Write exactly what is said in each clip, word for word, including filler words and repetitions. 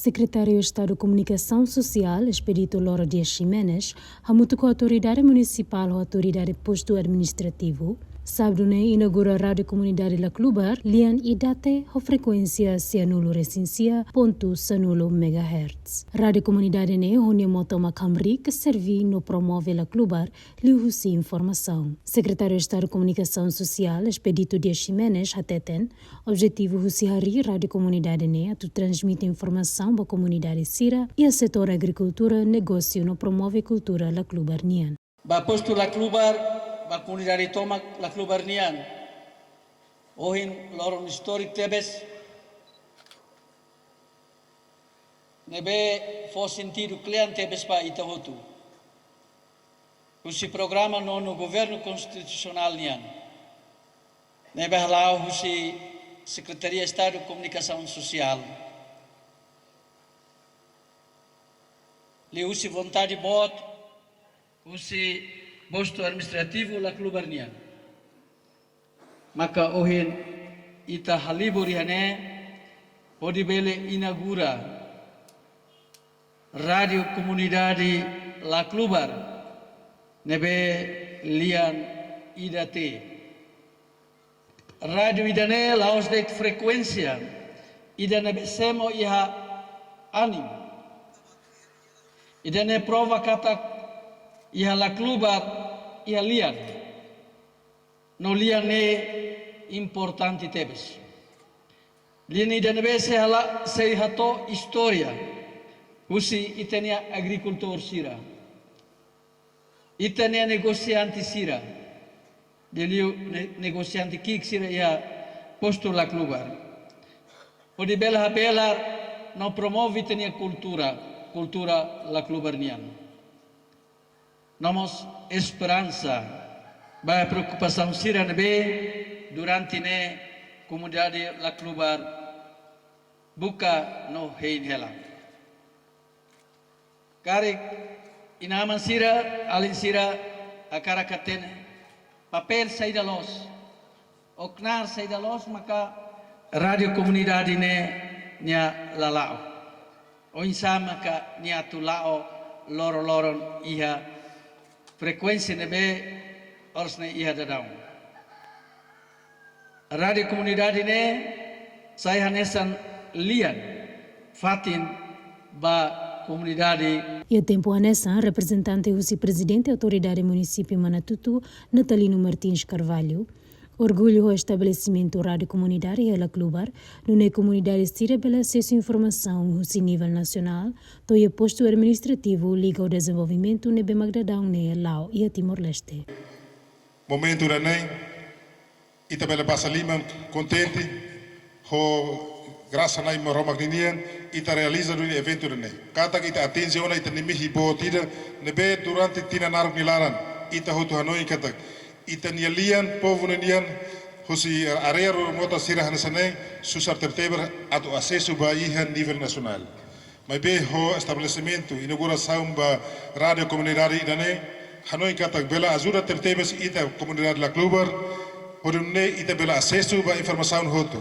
Sekretáriu Estadu Komunikasaun Sosiál, Expedito Loro Dias Ximenes, hamutuk ho autoridade munisipál ho autoridade postu administrativu, sábadu ne'e inaugura Rádiu Komunidade Laclubar, lian Idate, ho frekuénsia sianulu resin sia pontu sanulu megahertz. Rádiu Komunidade ne'e ho nia moto Makamrik, serví no promove Laclubar, liuhusi informasaun. Sekretáriu Estadu Komunikasaun Sosiál, Expedito Dias Ximenes, hateten, objetivu husi harii Rádiu Komunidade ne'e atu transmite informasaun ba komunidade sira iha setór agrikultura, negósiu no promove kultura Laclubar nian. Ba postu Laclubar, ba komunidade tomak Laclubar nian. Ohin loron istóriku tebes, ne'ebé fó sentidu kle'an tebes ba ita hotu. Husi programa nonu governu konstitusionál nian, ne'ebé hala'o husi Sekretaria Estadu Komunikasaun Sosiál, liuhusi vontade boot husi postu administrativu Laclubar nian, maka ohin ita halibur iha ne'e hodi bele inaugura Rádiu Komunidade Laclubar, ne'ebé lian Idate. Rádiu ida-ne'e la'ós de'it frekuénsia ida ne'ebé semo iha anin. Ida-ne'e prova katak iha Laclubar iha lian. No lian ne'e importante tebes. Lian ida ne'ebé sei hala, sei hato'o istória husi ita-nia agrikultór sira, ita-nia negosiante sira, liuliu ne-, negosiante ki'ik sira iha postu Laclubar, hodi bele habelar no promove ita-nia kultura, kultura Laclubar nian. No mós esperansa ba preokupasaun sira ne'ebé durante ne'e komunidade Laclubar buka no hein hela. Karik inan-aman sira, alin sira hakarak hatene papél saida loos, ou knaar saida loos maka rádiu komunidade ne'e nia la la'o. Oinsá maka nia atu la'o loron-loron iha frekuénsia ne'ebé oras ne'e iha daudaun. Rádiu komunidade ne'e sai hanesan lian fatin ba komunidade. Iha tempu hanesan, reprezentante husi Prezidente Autoridade Munisípiu Manatuto, Natalino Martins Carvalho, orgullu ho estabelesimentu Rádiu Komunidade iha Laclubar, nune'e komunidade sira bele asesu informasaun husi nivel nasionál, to'o iha postu administrativu liga ho dezenvolvimentu ne'ebé mak daudaun ne'e la'o iha Timor-Leste. Momentu ida-ne'e, ita bele basa liman kontente, ho grasa Na'i Maromak ninian, ita realiza duni eventu ida-ne'e. Katak ita atinje ona ita-nia mehi boot ida, ne'ebé durante tinan naruk nia laran, ita hotu hanoin katak ita-nia lian, povu ninian, husi área rurál mota sira hanesan ne'e, susar tebetebes atu asesu ba iha nivel nasionál. Maibé ho estabelesimentu, inaugurasaun ba rádiu komunidade ida-ne'e, hanoin katak bele ajuda tebetebes ita komunidade Laclubar, hodi nune'e ita bele asesu ba informasaun hotu.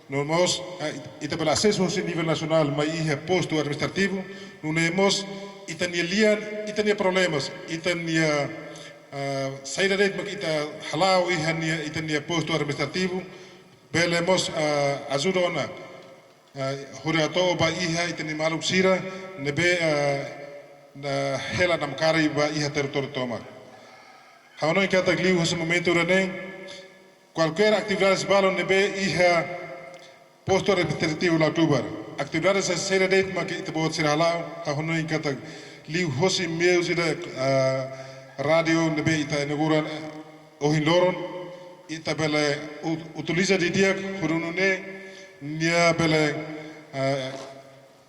No mós, eh, ita bele asesu husi nivel nasionál mai iha postu administrativu, nune'e mós ita-nia lian, ita-nia problemas, ita-nia, eh, saida de'it mak ita hala'o iha nia, ita-nia postu administrativu, bele mós, eh, ajuda ona, eh, hodi hato'o ba iha ita-nia maluk sira ne'ebé, eh, hela namkari ba iha territóriu tomak. Ha'u hanoin katak liuhusi momentu ida-ne'e, kualkér atividade balu ne'ebé iha postu administrativu Laclubar. Atividade saida de'it mak ita-boot sira hala'o, ha'u hanoin katak liuhosi meius ida, ah, rádiu ne'ebé ita inaugura, eh, ohin loron, ita bele ut-, utiliza didi'ak, hodi nune'e nia bele, ah,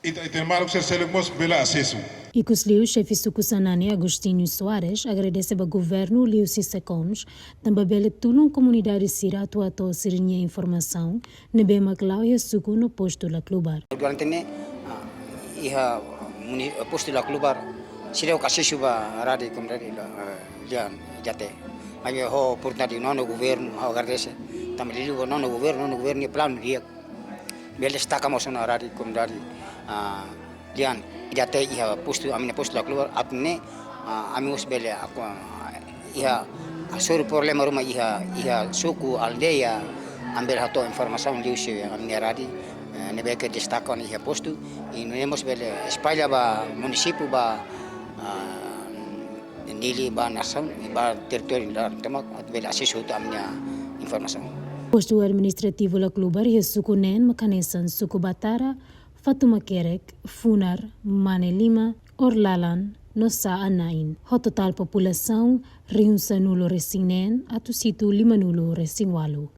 ita, ita maluk sira seluk mós bele asesu. Ikusliu, xefe suku Xanana, Agostinho Soares, agradese ba governu liuhusi SECOMS, tanba bele tulun komunidade sira atu hato'o sira-nia informasaun ne'ebé mak la'o iha suku no postu Laclubar. Durante ne'e, ah, iha muni-, postu Laclubar, seidauk asesu ba rádiu komunidade la, eh, lian Idate. Maibé ho oportunidade nonu governu, ha'u agradese. Tanba liuliu nonu governu, nonu governu nia planu di'ak. Bele destaka mós ona rádiu komunidade Ah, lian, ida te iha postu, ami-nia postu Laclobar, atu nune'e, ah, ami mós bele, ah, iha, ah, soru problema ruma iha, iha suku, aldeia, ami bele hato'o informasaun liuhusi ami-nia rádiu, eh, ne'ebé ke destaka ona iha postu, i nune'e mós bele espalla ba munisípiu, ba, ah, Dili, ba nasaun, ba territóriu laran tomak, atu bele asesu hotu ami-nia informasaun. Postu Administrativu Laclobar iha suku neen mak hanesan suku Batara, Fatumakerek, Funar, Manelima, Orlalan, no Sa'anain. Ho totál populasaun rihun sanulu-resin-neen atus hitu lima-nulu-resin-ualu.